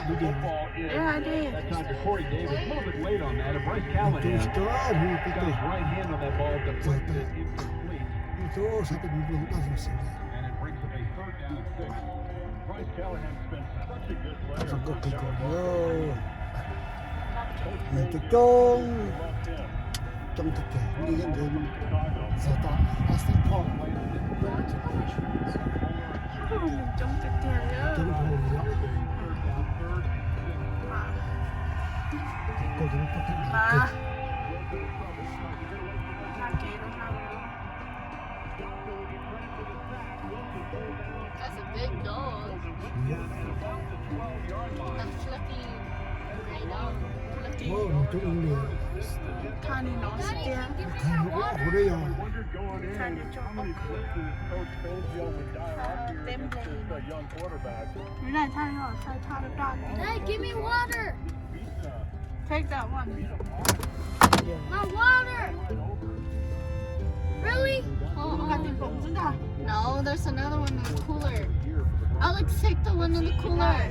Tus cov hnub peb tug, tus sab tes mus npaj zoo xwb li. Zoo nkauj kawg nkaus li. Nws coob coob, coob tiag tiag, nws yeej nkawd txog tom Aston Park. Coob tiag tiag li. Coob dhau li os. Koj cov poj teg dab tsi. That's a big dog. That's Fluffy. I know. Fluffy. Ua nws coob li. Thaj nws no xwb tiag. Thaj nws ua kuv li yog. Thaj nws coob. Thaj teb nplej. Nws nai thaj no, thaj thaj daj. Hey, give me water. Take that one. My water. Really? Nqa tus npoos xwb ntag. No, there's another one in the cooler. Alex, take the one in the cooler.